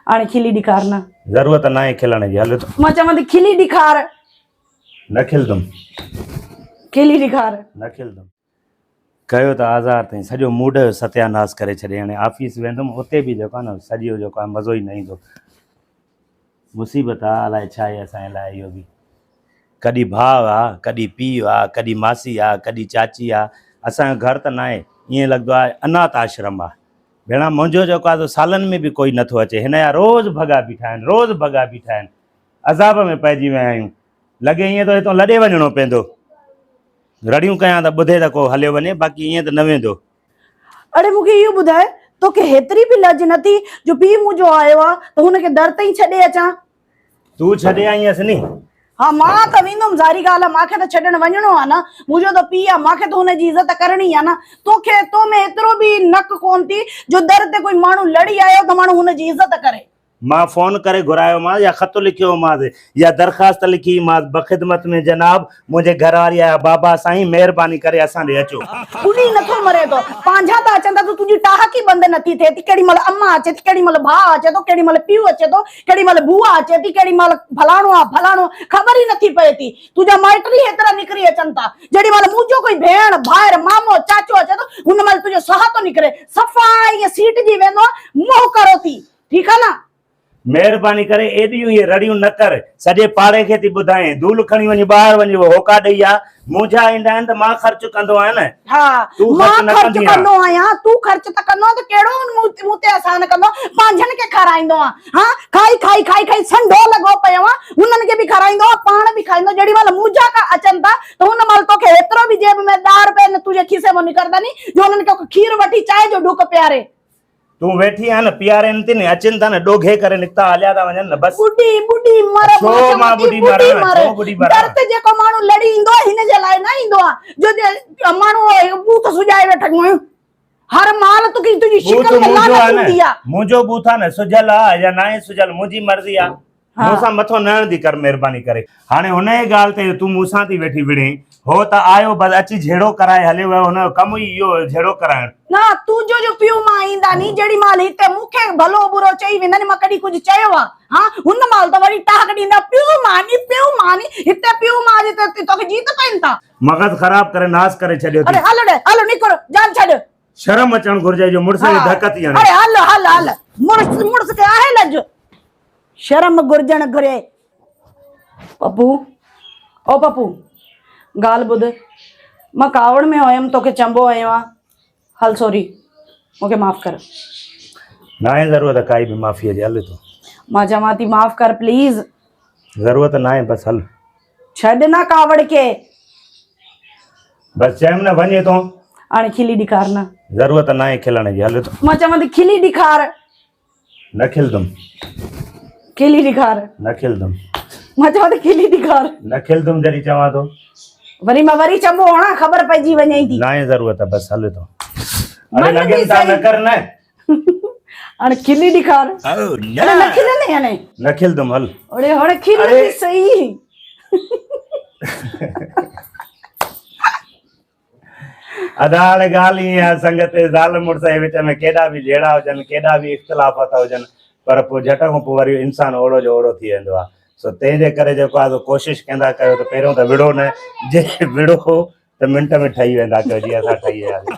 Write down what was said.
هاڻي کلي ڏيکار نه. ضرورت ناهي کلڻ جي هل ته. مان چوان ٿي کلي ڏيکار. نه کلندم. کلي ڏيکار. نه کلندم. ڪيو ته آزار تائين سڄو موڊ جو ستياناس ڪري ڇڏي هاڻي آفيس ويندم اتي به جيڪو آهي نه سڄو جيڪو آهي مزو ئي نه ايندو مصيبت آ الائي ڇا آهي اسان جي لاء اهو به ڪڏهن ڀاء آ ڪڏهن پيء آ ڪڏهن ماسي آ ڪڏهن چاچي آ اسان جو گهر ته ناهي ائين لڳندو آهي اناٿ آشرم آ ڀيڻا منهنجو جيڪو آهي سو سالن ۾ به ڪوئي نٿو اچي هن جا روز ڀڳا بيٺا آهن روز ڀڳا بيٺا آهن عذاب ۾ پئجي ويا آهيون لڳي ائين ٿو هتان لڏي وڃڻو پوندو رڙيون ڪيان ته ٻڌي ته ڪو هليو وڃي باقي ائين ته نه ويندو. اڙي مون کي اهو ٻڌاء توکي هيتري به لڄ نه ٿي جو پيء منهنجو آيو آ ته هن کي در تائين ڇڏي اچان. تون ڇڏي آئينس ني؟ ها مان ته ويندم ظاهري ڳالهه آ مان کي ته ڇڏڻ وڃڻو آ نه منهنجو ته پيء آ مان کي ته هن جي عزت ڪرڻي آ نه توکي تو ۾ ايترو به نڪ ڪون ٿي جو در تي ڪوئي ماڻهو لڙي آيو ته ماڻهو هن جي عزت ڪري. مان فون ڪري گهرايومانس يا خط لکيو هومانس يا درخواست لکي هئيمانس بخدمت ۾ جناب منهنجي گهر واري آيا بابا سائين مهرباني ڪري اسان ڏي اچو. ٻڏي نٿو مرين ٿو. پانجا ٿا اچن ٿا ته تنهنجي ٽاهڪ ئي بند نٿي ٿئي ٿي. ڪيڏي مهل امان اچي ٿي، ڪيڏي مهل ڀاء اچي ٿو، ڪيڏي مهل پيء اچي ٿو، ڪيڏي مهل بوئا اچي ٿي، ڪيڏي مهل فلاڻو آ فلاڻو آ، خبر ئي نٿي پئي ٿي. تنهنجا مائٽ ئي هيترا نڪري اچن ٿا. جيڏي مهل منهنجو ڪوئي ڀيڻ، ڀائر، مامو، چاچو اچي ٿو، ان مهل تنهنجو ساهه ٿو نڪري. صفا ائين سيٽجي ويندو آ، منهن ڪرو ٿي. ٺيڪ آ نه. مهرباني ڪري ايڏيون اهي رڙيون نه ڪر، سڄي پاڙي کي ٿي ٻڌائين، ڌول کڻي وڃي ٻاهر وڃي هوڪا ڏئي آ، منهنجا ايندا آهن ته مان خرچ ڪندو آهيان نه، ها تون خرچ مان نه خرچ ڪندي آن. ڪندو آهيان، تون خرچ ته ڪندو آهين ته ڪهڙو مون تي احسان ڪندو آهين، پنهنجن کي کارائيندو آهين، ها کائي کائي کائي کائي سنڍو لڳو پيو آهين، هنن کي به کارائيندو آهين، پاڻ به کائيندو آهين، جيڏي مهل منهنجا ڪا اچن ٿا ته ان مهل توکي هيترو به جيب ۾ ڏهه روپيه نه تنهنجي کيسي مان نڪرندا ني جو هنن کي کير وٺي چانهه جو ڍڪ پياري. تون ويٺي آهين نه پيارين ٿي نه اچن ٿا نه ڏوگهي ڪري نڪتا هليا ٿا وڃن نه بس. ٻڏي ٻڏي مر ڇو مان چوان مان ٿي ٻڏي ٻڏي مران مر ڇو ٻڏي در مران. تي جيڪو ماڻهو لڙي ايندو آهي هن جي لاء نه ايندو آهي جو ماڻهو ٻوٿ سجائي ويٺا آهيون هر مال توکي تنهنجي ٻوٿ شڪل ۾ منهنجو لعنت آهي نه ايندي آهي. منهنجو ٻوٿ آهي نه سجهل آهي يا ناهي سجهل منهنجي مرضي آهي. مون سان مٿو نه هڻندي ڪر مهرباني ڪري. هاڻي هن جي ڳالهه تي تون مون سان ٿي ويٺي وڙهين. هو ته آيو بس اچي جهيڙو ڪرائي هليو ويو هن جو ڪم ئي اهو هيو جهيڙو ڪرائڻ. نه تنهنجو جو پيء مان ايندا ني جهڙي مهل هتي مون کي ڀلو برو چئي ويندا ني مان ڪڏهن ڪجهه چيو آ ها هن مهل ته وري ٽاهڪ ڏيندا پيء مان ني پيء مان ني هتي پيء مان جي ته توکي جيت پين ٿا. مغز خراب ڪري ناس ڪري ڇڏيو اڙي ٿي. هل ڙي هل نڪر جان ڇڏ. شرم اچڻ گهرجي جو مڙس کي ڌڪ ٿي هڻي. اڙي هل هل هل مڙس مڙس کي آهي لڄ. شرم گهرجڻ گهري. پپو او پپو ڳالهه ٻڌ مان ڪاوڙ ۾ هيم توکي چنبو هنيو آ هل سوري مونکي معاف ڪر. ناهي ضرورت ڪائي به معافيء جي هل تون. مان چوان ٿي معاف ڪر پليز. ضرورت ناهي بس هل. ڇڏ نه ڪاوڙ کي. بس چيم نه وڃ هتون. هاڻي کلي ڏيکار نه. ضرورت ناهي کلڻ جي هل تون. مان چوان ٿي کلي ڏيکار. نه کلندم. کلي ڏيکار. نه کلندم. مان چوان ٿي کلي ڏيکار. نه کلندم جڏهن چوان ٿو. وري مان وري چنبو هڻان خبر پئجي وڃئي ٿي. ناهي ضرورت بس هل تون. اڙي لڳين ٿا نه ڪر نه. هاڻي کلي ڏيکار. اڙي نه کلندين هاڻي. نه کلندم هل. اڙي هاڻي کل ته سهي. ادا هاڻي ڳالهه ائين آهي سنگت زال مڙس جي وچ ۾ ڪيڏا به جهيڙا هجن ڪيڏا به اختلافات هجن پر پوء جهٽ کان پوء وري انسان اوڙو جو اوڙو ٿي ويندو آهي سو تنهن جي ڪري جيڪو آهي سو ڪوشش ڪندا ڪيو ته پهريون ته وڙهو نه جي وڙهو ته منٽ ۾ ٺهي ويندا ڪيو جيئن اسان ٺهي وياسين.